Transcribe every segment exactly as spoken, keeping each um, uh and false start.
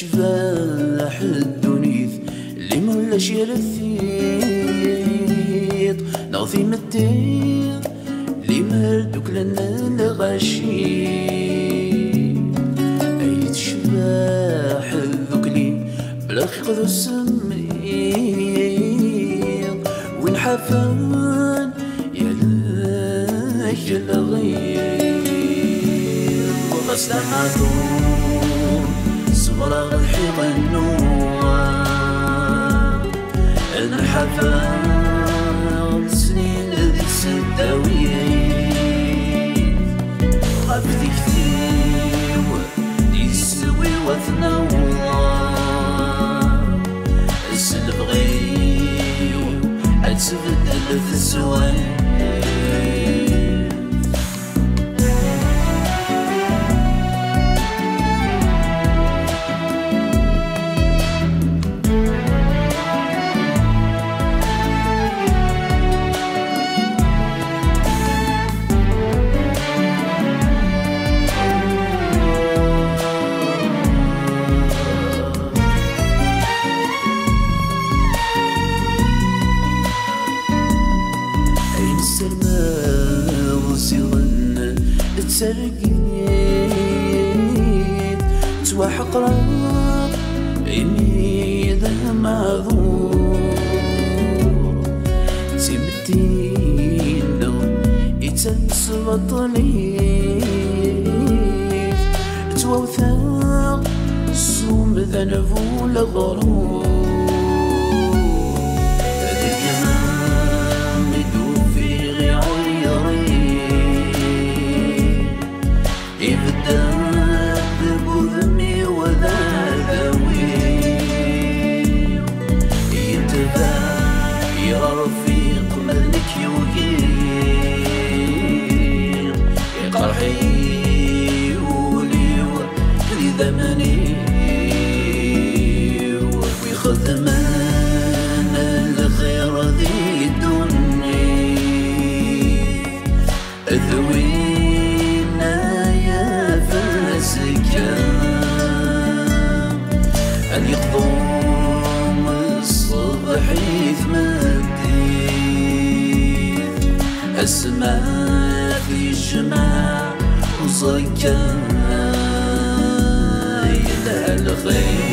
Tecbeḥ ddunit, limer ulac yir tiṭ neɣ timetti, limer duklen lɣaci. Ay tecbeḥ dukli, bla xiq d usemmiḍ, win ḥafen yal-ak lɣiḍ. Ɣas d amaḍu, ṣebreɣ lḥiḍ-nnuɣ, ad nḥafer snin di tseddawit. Ɣef tikti-w, iswi-w ad t-naweḍ, s lebɣi-w ad tbeddel teswiɛt. Ayen ssermeɣ ziɣen d targit, ttwaḥeqreɣ imi d amaɛduṛ. D timetti-nneɣ i d tanesbaṭlit, ttwawteɣ s umdan bu leɣrur. Deg-m i d-ufiɣ iɛeyren, ibedden deg wudem-iw d adawi. Yentebah yerfiq ma d nekk yugi, iqerḥ-iyi wul-iw d idammen-iw. Wi xedmen lxir di ddunit, d winna yaf azekka, ad yeqḍu ṣṣbeḥ i tmeddit, asma tijmeɛ uẓekka yelha lxir.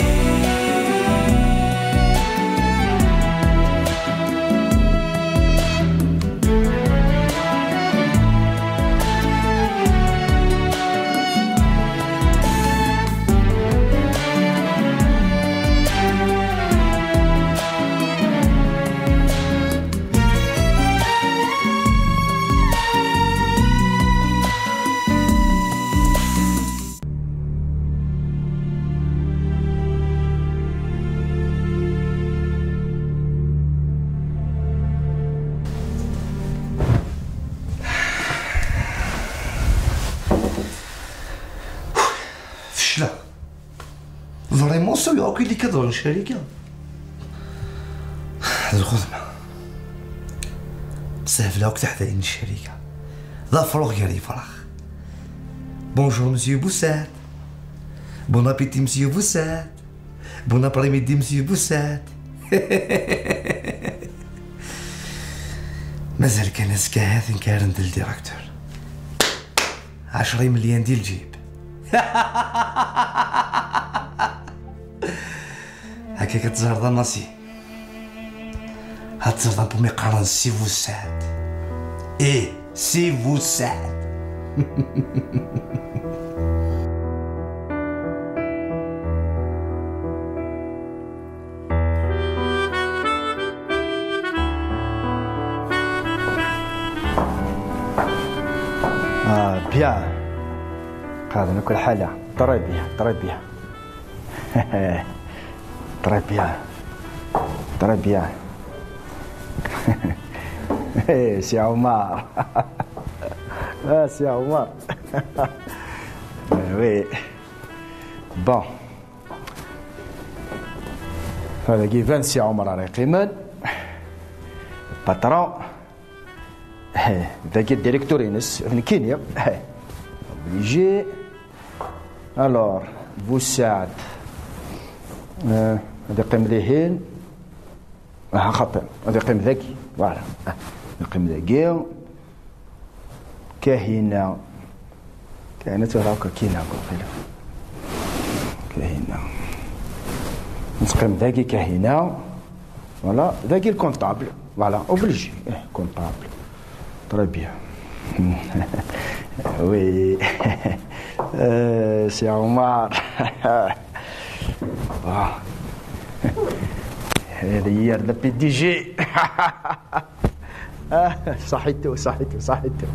Fecleɣ. Vraiment, sewyeɣ akk ilikaḍen n ccarika. D lxedma. Sehbleɣ akk tiḥdayin n ccarika. D afrux gar yifrax. Bonjour, monsieur Boussat. Bon appétit, monsieur Boussat. Bon après-midi, monsieur Boussat. Mazal kan azekka ad nenkaren d ldirektur. Ɛecra imelyan di lǧib. Akka ad teẓreḍ a Massi. Ad teẓreḍ am wumi qqaren Si Bussaɛd. Ih, Si Bussaɛd. Ah, bien. Qɛeden akk lḥala. Très bien, très bien. Très bien. Très bien. Eh, c'est Omar. Ah, c'est Omar. Eh, oui. Bon. Dagi iban Si Ɛumer ara yeqqimen. Patron. Eh, dagi directeur-ines, d nekkini. Eh, obligé. Alors, Boussaɛd. آه، هذا يقيم ذهين. آه، خاطر هذا يقيم ذكي. Voilà. آه، يقيم ذكي. كاهنة. كاهنة ترى هكا كاينة، واقيلا. كاهنة. نتقيم ذكي كاهنة. Voilà، ذكي الكونطابل. Voilà، obligé. إيه، كونطابل. Très bien. Oui. آه، سي عمر. آه. هذه هي ال P D G. آه، صحيتو، صحيتو، صحيتو.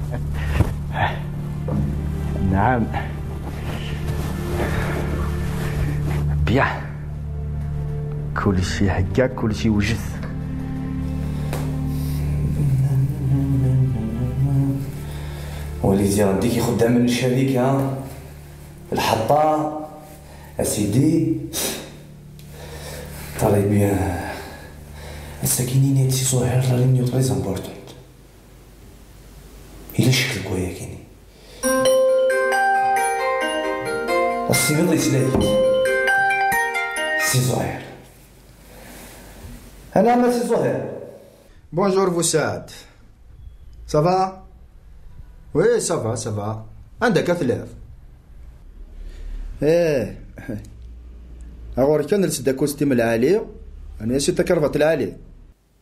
نعم. Bien. كلشي هكا، كلشي وجد. وليدي، غديك خدام من الشركة، الحطة، أسيدي. Très bien. السكينين يا سي زهير، la réunion très importante. إلا شكلك ويا كيني. السيبيط يسلايك. سي زهير. أنا ما سي زهير. Bonjour vous سعد. Ça va؟ Oui, ça va, ça va. عندك أثلاث. إيه. أغورك كان لسدا كوستيم العالي. أنا سي تكرفة العالي.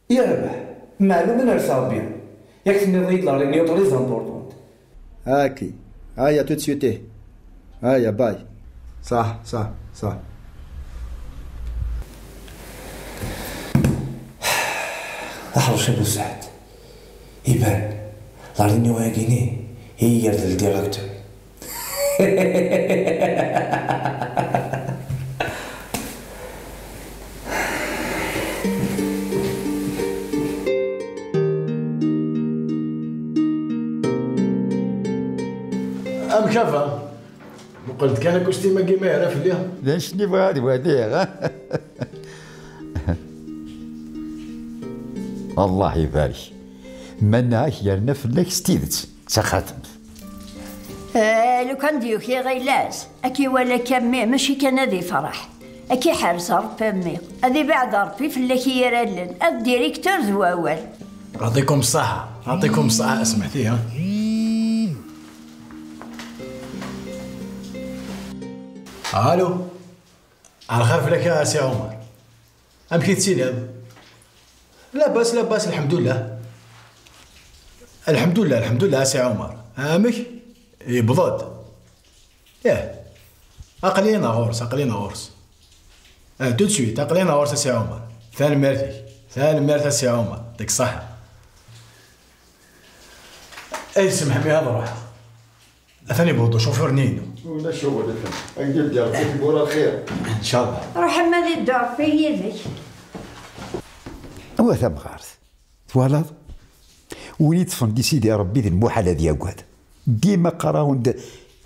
يربح. معلوم من عرس ربي. ياك تنيض يد la réunion très importante. هاكي. هيا tout de suite. هيا باي. صح، صح، صح. احرش ابو سعد. يبان. La réunion هاكيني هي الديريكتور. أم كفا؟ مقلت كان كوستيما كيما يعرف ليها. ليش نبغى هذه وهذه؟ الله يبارك. مناك يرنا فلاك ستيفت. سخاتم. آه، لو كان ديوكي غيلاس، أكي ولا كمي، ماشي كان هذه فرح. أكي حارس ربي أمي. هذه بعد ربي فلاك يرلن. الديريكتور ذو أول. يعطيكم الصحة، يعطيكم الصحة، اسمع فيها. ألو. على خير فلاك يا سي عمر. أمك تسيلم؟ لاباس، لاباس، الحمد لله. الحمد لله، الحمد لله، سي عمر. أمك؟ يبضد. إيه. أقلينا غورس، أقلينا غورس. آه، tout de suite، أقلينا غورس، سي عمر. ثاني ميرتي. ثاني ميرتي، سي عمر. يعطيك الصحة. أي سمح بي، هذا روح. أثاني بوطو، شوفور نينو. ولا شغل، أثاني. أنجل ديال الخير، بورا الخير. إن شاء الله. روح أما ذي الدار، في يدك. Wa tamɣart, twalaḍ? Win yeṭṭfen di Sidi Ṛebbi d lmuḥal ad yagad. Dima qqareɣ-awen-d,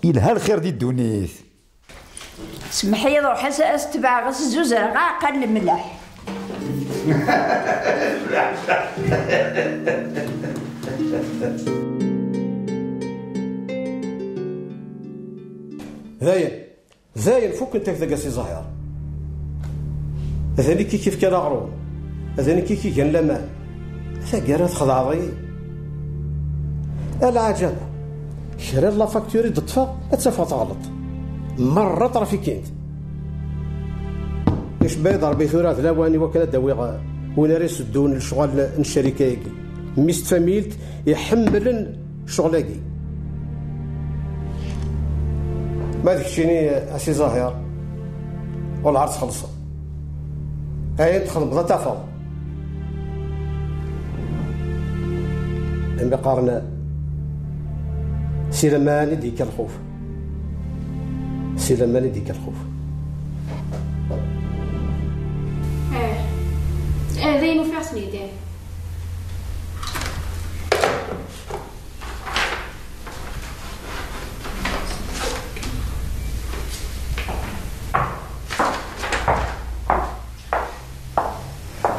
yelha lxir di ddunit. Semmeḥ-iyi, ruḥ as-, as-tebɛeɣ, as-zzuzereɣ aɛeqqa n lemleḥ. Dayen. Dayen, fukkent-ak deg a Si Ẓahir. D nekk i k-ifkan aɣrum. D nekk i k-igan laman. Taggara txedɛeḍ-iyi. A lɛaǧaba. Kra n la facture i d-ṭṭfeɣ, ad tafeɣ teɣleḍ. Merra trafikint. Icebba-yi-d Ṛebbi tura d lawan i wakken ad d-awiɣ, eh, win ara iseddun lecɣal n ccarika-agi. Mmi-s n tfamilt iḥemmlen ccɣel-agi. Ma d keččini, a Si Ẓahir, wellah ar txellṣeḍ. Ayen txedmeḍ ad tafeḍ. Imi qqaren, si laman i d-yekka lxuf. Si laman i d-yekka lxuf. Eh, eh, d ayen ufiɣ s nidi.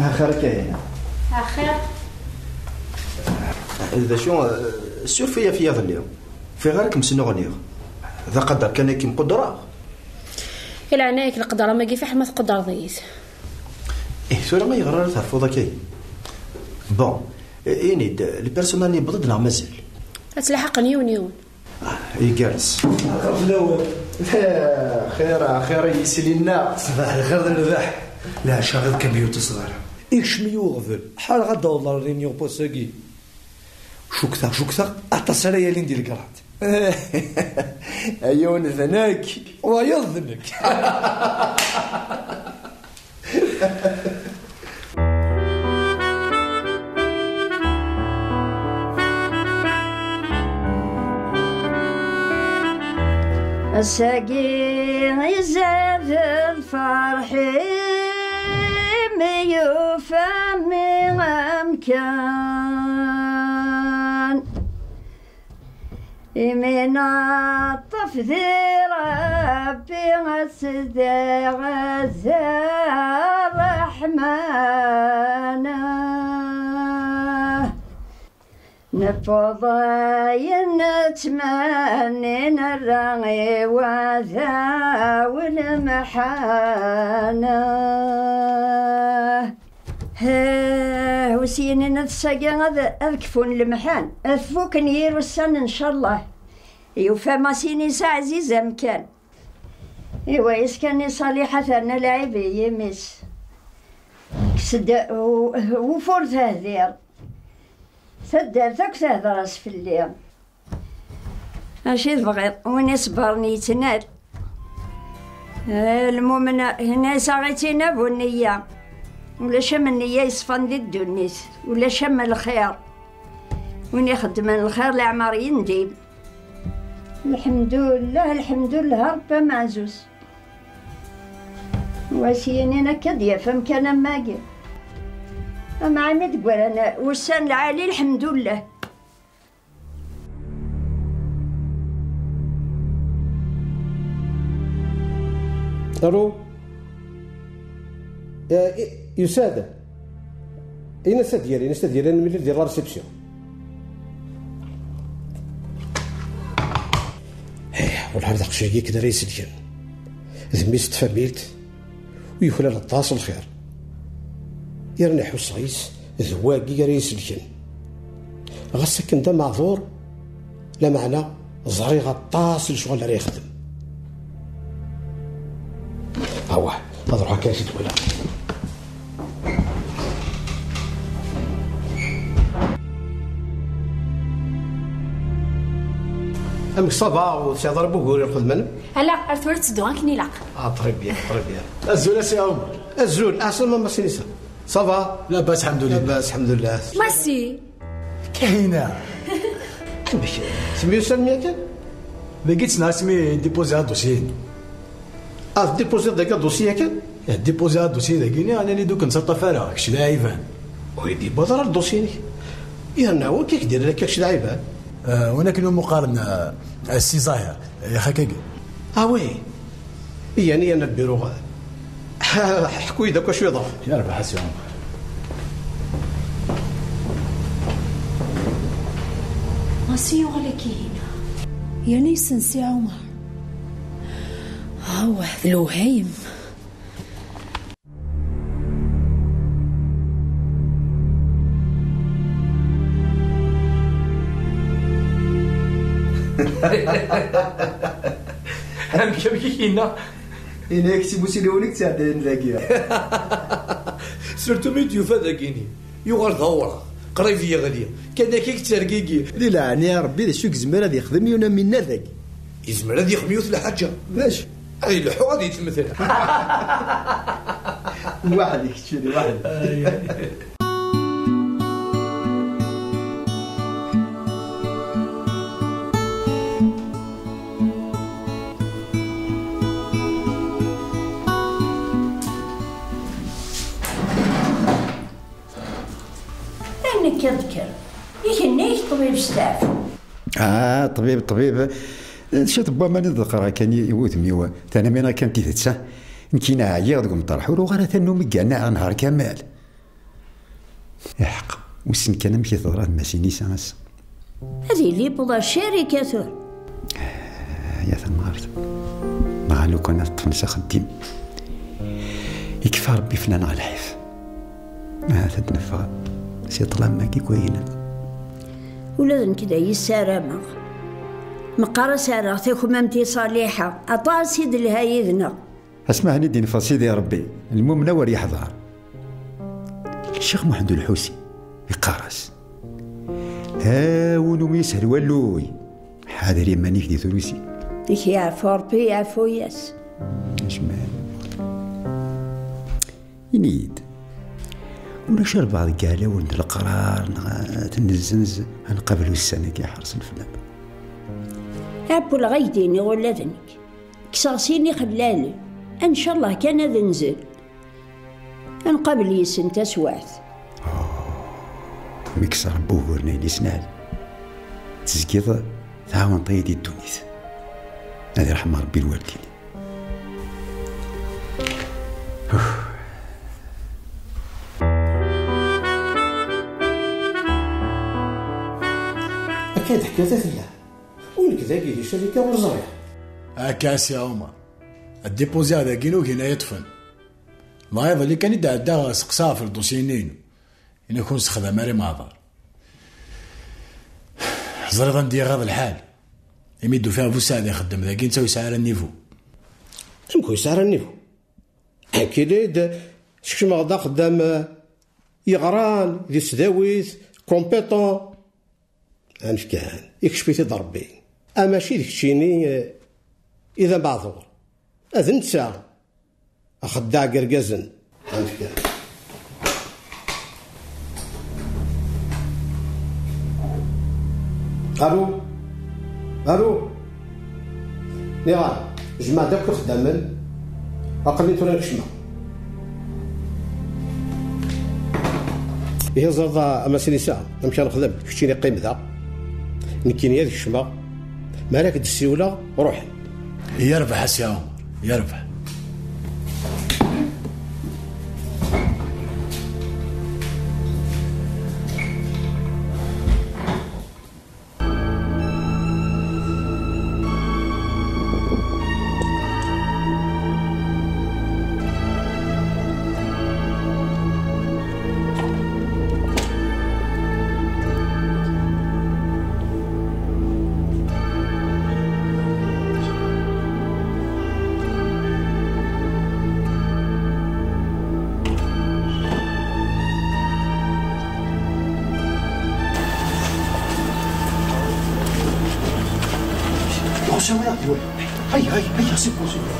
Axir akka hina. Axir. D acu, eh, suref-iyi ɣef yiḍelli. Fiɣ ara kem-snuɣniɣ. D aqader kan ay kem-qudreɣ. Di leɛnaya-k, leqder am-agi fiḥel ma tqedreḍ-iyi-t. Ih, tura ma yeɣra ara terfuḍ akka-yi. Bon, eh, ini-d, le personnel-nni yewweḍ-d neɣ mazal? Ad ttlaḥaqen yiwen yiwen. Ah, igerrez. Xir, xir, xir, ay yisili-nneɣ. Ṣbaḥ lxir d lerbaḥ. Leɛca ɣer kamyun ur teṣḍar. Ikcem-iyi uɣbel. Ḥareɣ ad d-awḍeɣ ɣer Réunion n wass-agi. Cukkteɣ, cukkteɣ aṭas ara yalin di Legrand. Ay yiwen d nekk, wayeḍ d nekk. Ass-agi izad lferḥ-im, yufa-mi amkan. Imi neṭṭef di Ṛebbi, ad s-d-iɣazal Ṛeḥmana. Newweḍ ayen nettmenni, nerra i wadaw lemḥana. Heh, usyin-in ad sagi ad, ad kfun lemḥan, ad fuken yir ussan, ncallah. Yufa Masinisa ɛziz amkan. Iwa, yeskan i Ṣaliḥa terna lɛib i yimi-s. Kkes-d u-, ufur tehdiḍ. Taddart akk tehder-as fell-i. Acu i tebɣiḍ? Win iṣebbren yettnal. Eh, lmumen, hinna yesɛa-tt-in bu nniya. Ulac am nniya yeṣfan di ddunit. Ulac am lxir. Win ixeddmen lxir leɛmer yendim. Lḥemdullah, lḥemdullah, Ṛebbi ameɛzuz. Wa s-yinin akka d-yaf amkan am wagi. Amɛam i d-ggran ussan lɛali, lḥemdullah. Allô? Eh, i-, yusa-d. Ini-as ad d-yerr, ini-as ad d-yerr, ad nemlil di la réception. Eh, wellah d aqcic-agi kan ara iselken. D mmi-s n tfamilt, u yuklal aṭas lxir. Yerna ḥusseɣ-is d wagi ara iselken. Ɣas akken d ameɛḍur, lameɛna ẓriɣ aṭas n lecɣal ara yexdem. Awah, ad ruḥeɣ kan ad t-id-walaɣ. Amek ça va, ur tesɛiḍ ara wugur i lxedma-nnem? Ala, ar tura ttedduɣ akken ilaq. Ah, très bien, très bien. Azul a Si Ɛumar. Azul, ɛeslama a Masinisa. Ça va? Labas, lḥemdulillah. Labas, lḥemdulillah. Masi! Kahina! Amek, temyussanem yakan? Dagi ttnaɣ asmi dipuziɣ adusi-nni. Ah, tdipuziḍ dagi adusi yakan? Eh, dipuziɣ adusi dagi-nni, ɛni d ur k-nettaṭṭaf ara, kečč d aɛiban. Ur yi-d-yewwiḍ ara adusi-inek. Yerna wi k-ak-d-yerran akka kečč d aɛiban? Eh, win akken umi qqaren, eh, eh, Si Ẓahir, eh, yaxakagi. Ah oui. Iyyani yerna lbiru. Ḥku-yi-d akk acu yeḍran. Yerbeḥ a Si Ɛumar. Masi yuɣal akka hina. Yerna yessen Si Ɛumar. Awah, d lewhayem. Amek, amek i k-yenna? Ini-ak si Busiliwen i yettɛeddayen dagi. Surtout mi d-yufa dagini. Yuɣal d awraɣ, qrib yeɣli, kan akka i yettergigi. Di leɛnaya n Ṛebbi, d acu i yezmer ad yexdem yiwen am winna dagi? Yezmer ad yexdem yiwet lḥaǧa. D acu? Ad ileḥḥu, ad yettmetla. Weḥd-k, keččini, weḥd-k. Ay nekk ad kker. Igenni-k ṭṭbib steɛfu. Ah, ṭṭbib, ṭṭbib. Cwiṭ n waman i d-ḍeqqreɣ kan i, i wudem-iw. Tanamina kan tidet, ah. Nekkini ɛyiɣ deg umeṭreḥ. Ur uɣ ara tannumi ggannaɣ nehar kamel. Iḥeqq. Wissen kan amek i teḍra tmasin-is ass. Ad yili yewweḍ ar Carikat ur. Ya tamɣart. Dɣa Lukan ad ṭṭfen s axeddim, ikfa Rebbi fell-aneɣ lḥif. Ahat ad neffeɣ si ṭṭlam-agi n wayen. Ula d nekk d ay ssarameɣ. Meqqar ad s-rreɣ takmamt i Ṣaliḥa, aṭas i d-telha yid-neɣ. Asmi ahen i d-ineffeɣ Sidi Rebbi, lmumna wer yeḥḍer. Ccix Muḥend Ulḥusi yeqqar-as: "A win umi yeshel walluy, ḥader iman-ik di trusi." Ad k-yeɛfu Rebbi, yeɛfu-yas. Acemma. Ini-yi-d, ulac albaɛḍ deg yeɛlawen n leqrar neɣ ad ten-nezzenz ad nqabel ussan-agi iḥerṣen fell-aneɣ? Ɛewwleɣ ak-d-iniɣ ula d nekk. Kkseɣ sin ixellalen. Ncallah kan ad nzel. Ad nqabel yes-sen taswiɛt. Mi yekkes Rebbi ugur n ayen yesnal, tezgiḍ tɛawneḍ-iyi di ddunit. Ad iṛḥem Rebbi lwaldin. Akka i d-teḥkiḍ i tella. U nekk dagi di Crika ur ẓriɣ. Akka a Si Ɛumar. Ad dipuziɣ dagi n ugin ay ṭṭfen. Dɣa iḍelli kan i d-ɛeddaɣ seqsaɣ ɣef ldosyeni-inu. Ini-ak ur nessexdam ara imeɛḍar. Ẓriɣ anda i iɣaḍ lḥal. Imi d-ufiɣ bu Saɛd ixeddem dagi netta ur yesɛi ara nnivu. Amek ur yesɛi ara nnivu? Akili-d, skecmeɣ-d axeddam, eh, yeɣran di tesdawit, compétent. Amek kan, ikcef-it-id Rebbi. A mačči d keččini, eh, i d ameɛḍur. A d netta, axeddaɛ n yergazen. Amek kan. Alu? Alu? Niɣ, jmeɛ-d akk ixeddamen, aql-i tura nekcmeɣ. Ihi ẓriḍ a Masinisa, amek ara nexdem? Keččini qqim da, nekkini ad kecmeɣ, mi ara k-d-ssiwleɣ, ruḥen. Yerbeḥ a Si Ɛumar, yerbeḥ. Attention, regarde, ouais. Aïe, aïe, aïe, c'est bon, c'est bon.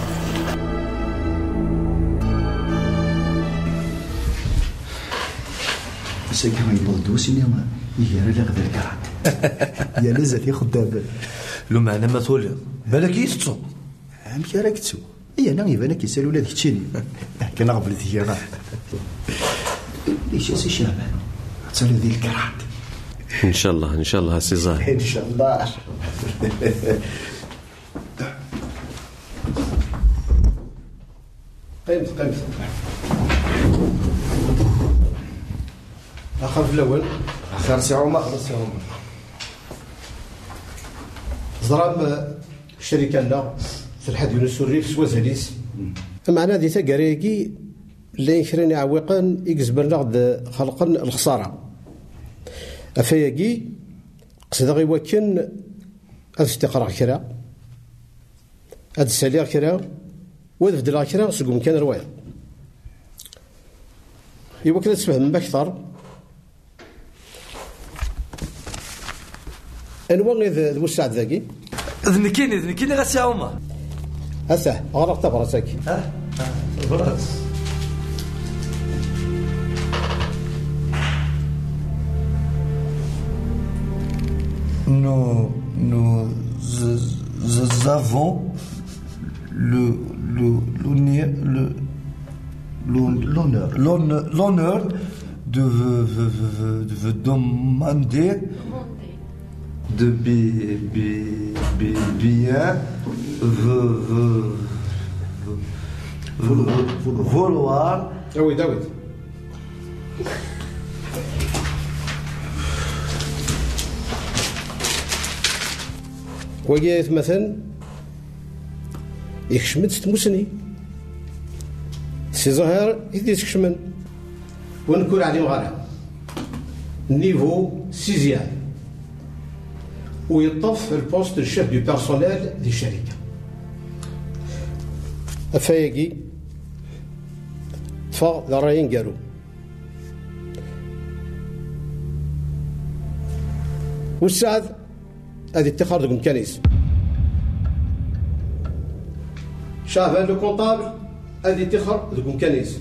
Ass-agi yewweḍ-d wass-nni iger aleɣ d lkerhat. Yal azal ixeddam. Lumeɛna ma tuliḍ, balak i yi-tettuḍ. Amek ara k-ttuɣ? Iyana iban akken isal ula d keččini. Akken aɣbel tga. Ulac a Si Caɛban. Ad taliḍ di lkerhat. Ncallah, ncallah a Si Ẓahi. Ncallah. Qqimet, qqimet. Axir fell-awen. Axir Si Ɛumar. Axir Si Ɛumar. Teẓram, eh, ccrika-nneɣ telḥa-d yiwen usurrif s wazal-is. Meɛna di taggara-agi, llan kra n iɛewwiqen i izemren ad aɣ-d-xelqen lexsara. Ɣef wayagi, qesdeɣ i wakken ad stiqreɣ kra, ad d-ssaliɣ kra, u ad beddleɣ kra seg umkan ar wayeḍ. I wakken ad tfehmem akteṛ, anwa i d, d bu Saɛd dagi? D nekkini, d nekkini a Si Ɛumar. Atah, ɣer-aɣ tabrat-agi. Ah, ah, tabrat. Nous, nous avons le, le, l'honneur, le, l'hon-, l'honneur, l'honneur, l'honneur de vous, vous, vous, vous, de vous demander de bi-, bi-, bi-, bien vous, vous, vous, vous, vouloir. Ah oui, David. Wagi ay atmaten, Yekcem-d s tmusni. Si Ẓaher i t-id-iskecmen. Wa nekk ur ɛlimeɣ ara. Niveau sixième. U yeṭṭef le poste de chef du personnel di ccarika. Afayagi, ṭṭfeɣ d ṛṛay aneggaru. Ussaɛd ad iṭṭixer deg umkan-is. Caɛban le comptable ad iṭṭixer deg umkan-is.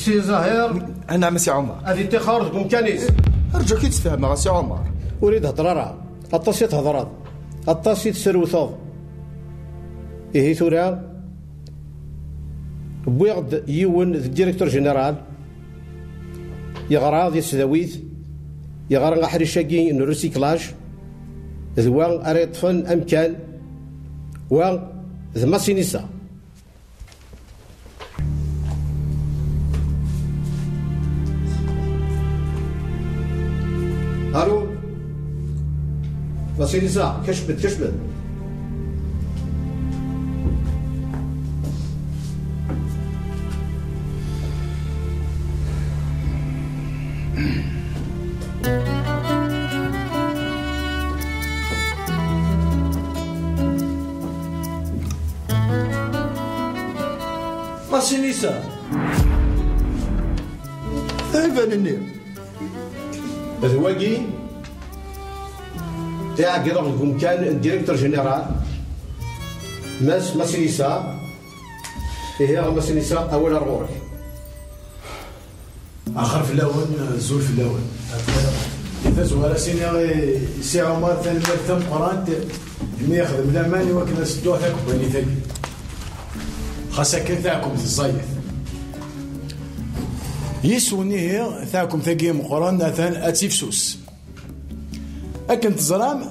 Si Ẓaher. Anɛam a Si Ɛumar. Ad iṭṭixer deg umkan-is. Rǧu ad k-id-sfehmeɣ a Si Ɛumar. Ur i d-heddeṛ ara. Aṭas i thedreḍ. Aṭas i tesrewteḍ. Ihi tura wwiɣ-d yiwen d directeur général. Yeɣra di tesdawit, yeɣra aḥric-agi n recyclage, d wa ara yeṭṭfen amkan, wa d Masinisa. Allô? Masinisa, kecmet, kecmet. Masinisa. Iban-nni. D wagi i ɛeggeḍeɣ deg umkan n directeur général, Mass Masinisa. Ihi a Masinisa, awal ar ɣur-k. Axir fell-awen, zul fell-awen. Di tazwara, s-iniɣ i Si Ɛumar tanemmirt tameqqrant imi yexdem laman i wakken ad sedduɣ takebbanit-agi. Xas akken, taɛkemt ẓẓayet. Yis-wen ihi, taɛkemt-agi meqqren atan ad tifsus. Akken teẓram,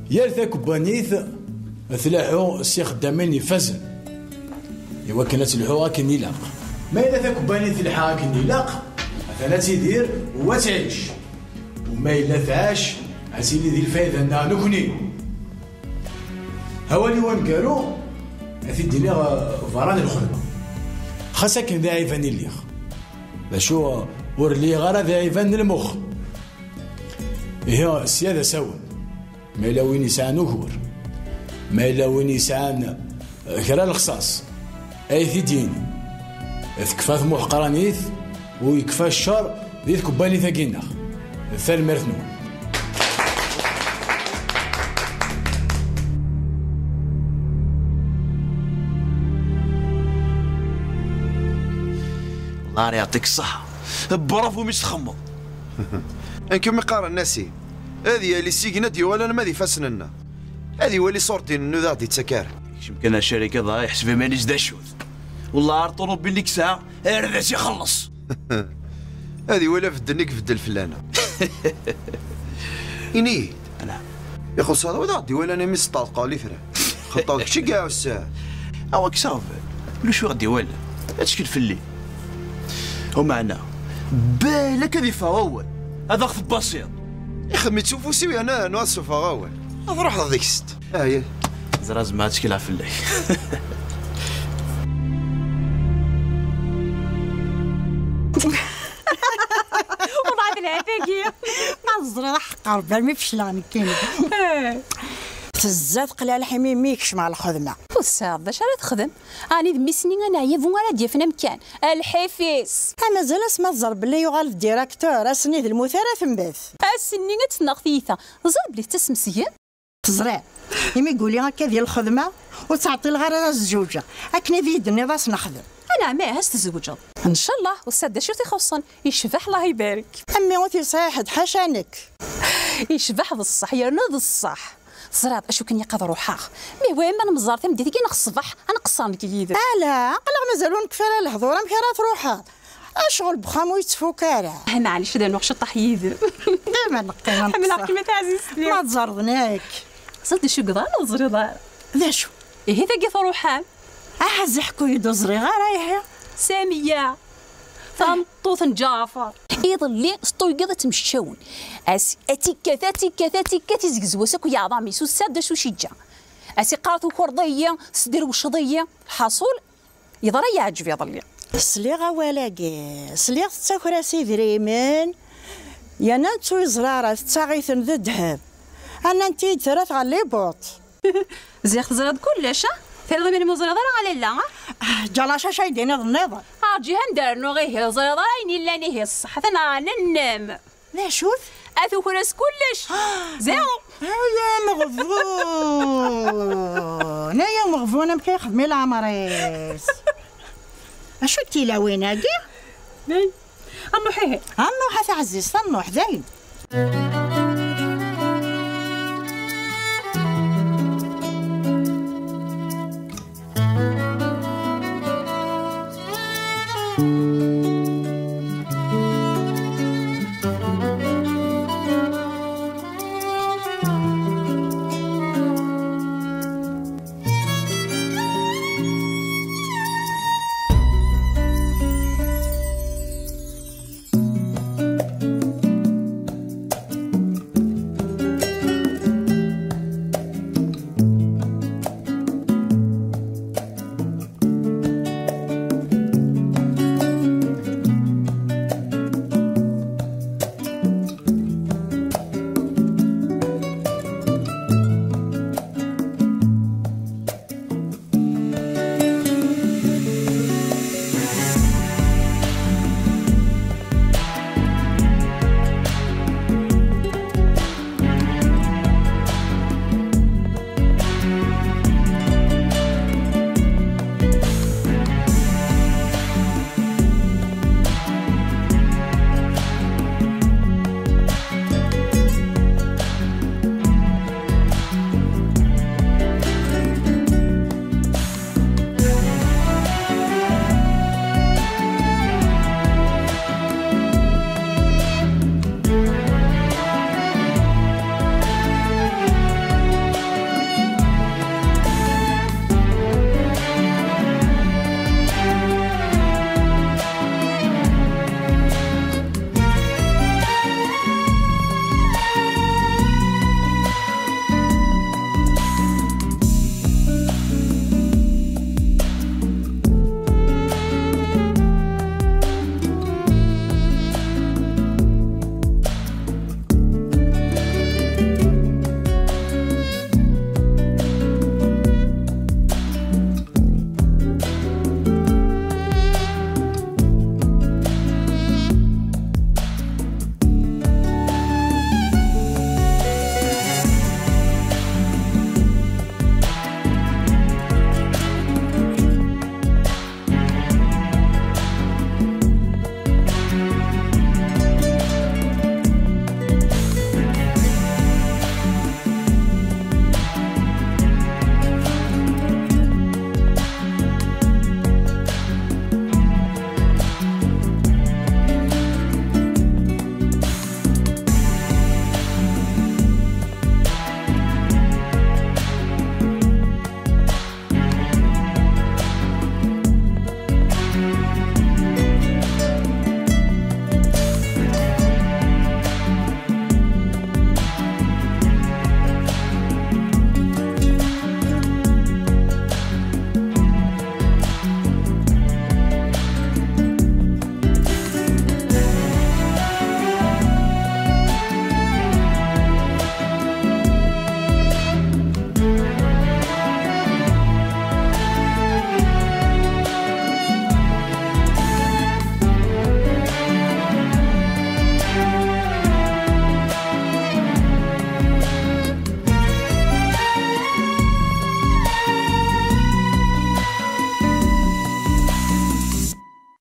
yal takebbanit tleḥḥu s ixeddamen ifazen, i wakken ad telḥu akken ilaq. Ma yella takebbanit telḥa akken ilaq, atan ad tidir u ad tɛic. U ma yella tɛac, ad tili di lfayda-nneɣ nekni. Awal-iw aneggaru, ad t-id-iniɣ, eh, berra n lxedma. Xas akken d aɛiban i lliɣ. D acu, ur lliɣ ara d aɛiban n lmux. Ihi, sya d asawen. Ma yella win yesɛan ugur, ma yella win yesɛan, eh, kra n lexṣaṣ, ay t-id-yini. Tekfa tmuḥqranit u yekfa ccer di tkebbanit-agi-nneɣ. Tanemmirt-nwen. Llah yeɛṭik ṣṣeḥḥa. Bravo mi s-txemmeḍ. Akken mi qqaren Nasi, ad yali ssigna d-yuɣal alma d ifassen-nneɣ. Ad iwali ṣṣurtin-nni ur d aɣ-d-ittak ara. Kcem kan ar ccarika dɣa iḥseb iman-is d acu-t. Wellah ar ṭurubil i yesɛa, ar d as-ixelleṣ. Ad iwali abeddel-nni ibeddel fell-aneɣ. Ini-yi-d. Anɛam. Ixuṣṣ hada wid aɣ-d-iwalan imi s-ṭṭerḍqeɣ litran. Xeṭṭeɣ d kečč i iɛussen. Awa kkes aɣbel. Ulac wi ɣ-d-iwalan. Ad tkel fell-i. Umeɛna, balak ad iffeɣ wawal. Ad aɣ-tebbasiḍ. Ixdem-itt ufus-iw yerna rnu ad suffɣeɣ awal. Ad ruḥeɣ deg-s. Ayen. Ẓriɣ zemreɣ ad ttekleɣ fell-ak. Wḍeɛt lɛafya-agi. Ma teẓriḍ aḥeqqer, armi fecleɣ nekkini. Tezza teqla lḥimi mi yekcem ɣer lxedma. Ur tesɛiḍ d acu ara texdem. Ɛni d mmi-s-nni aneɛyabu ara d-yafen amkan? A lḥif-is! A mazal asmi ad tẓer belli yuɣal d directeur, ass-nni d lmut ara temmet. Ass-nni ad tenneɣ tiyita. Ẓer belli tettasem seg-m. Teẓriḍ, imi yuli akka di lxedma, ur ttɛeṭṭileɣ ara ad zewǧeɣ, akken ad iyi-d-tenniḍ ad s-nexdem. Anɛam, ih, ad s-tzewǧeḍ. Ncallah, ussa-d d acu i t-ixuṣṣen. Yecbeḥ, Allah ibarek. A mmi, ur t-yesɛi ḥedd, ḥaca nekk. Yecbeḥ d ṣṣeḥ, yerna d ṣṣeḥ. Teẓriḍ acu kan, ilaq ad ruḥeɣ. Mi hwa ma nemmẓer tameddit-agi neɣ ṣṣbeḥ, ad nqeṣṣer nekk yid-m. Ala, aql-aɣ mazal ur nekfi ara lehdur, amek ara truḥeḍ? Acɣel n wexxam ur yettfuk ara. Ah, maɛlic, ad rnuɣ ciṭṭaḥ yid-m. Dima neqqim ad nqeṣṣer. Ḥemmleɣ-kem a taɛzizt-iw. Ma tzerḍ nekk. Ẓriɣ d acu yeḍran, ur teẓriḍ ara. D acu? Ihi tagi truḥ-am. Aha ziḥ, kuy-d ur ẓriɣ ara ihi. Samiya, tameṭṭut n Ǧaɛfeṛ. Iḍelli s tuygiḍ ad temmecčawen. As-, ad tikkat, ad tikkat, ad tikkat, izgez wass akk yeɛḍam-is, ur tesɛiḍ d acu i c-iǧǧa. As-iqqar tukurḍ-iyi, tesderwceḍ-iyi. Lḥaṣul, yeḍra yeɛǧeb iḍelli. Sliɣ awal-agi, sliɣ tettaker-as idrimen, yerna ur yeẓri ara, tettaɣ-iten d ddheb. Anna n tid terra-t ɣer libuṭ. Ziɣ teẓriḍ kullec, a? Tiriḍ imi ur ẓriḍ ara a lalla, a? Ah, ǧalac acu ay d-tiniḍ nniḍen? Arǧi anda rnuɣ ihi, ur ẓriḍ ara ayen yellan ihi ṣṣeḥ, atan ɣer nnem. D acu-t? A tukres kullec. Zéro. Ay ameɣbun, ay ameɣbun, amek ay yexdem i leɛmer-is? Acu d tilawin-agi? Dayen. A Nnuḥ ihi. A Nnuḥ a taɛzizt, a Nnuḥ, dayen.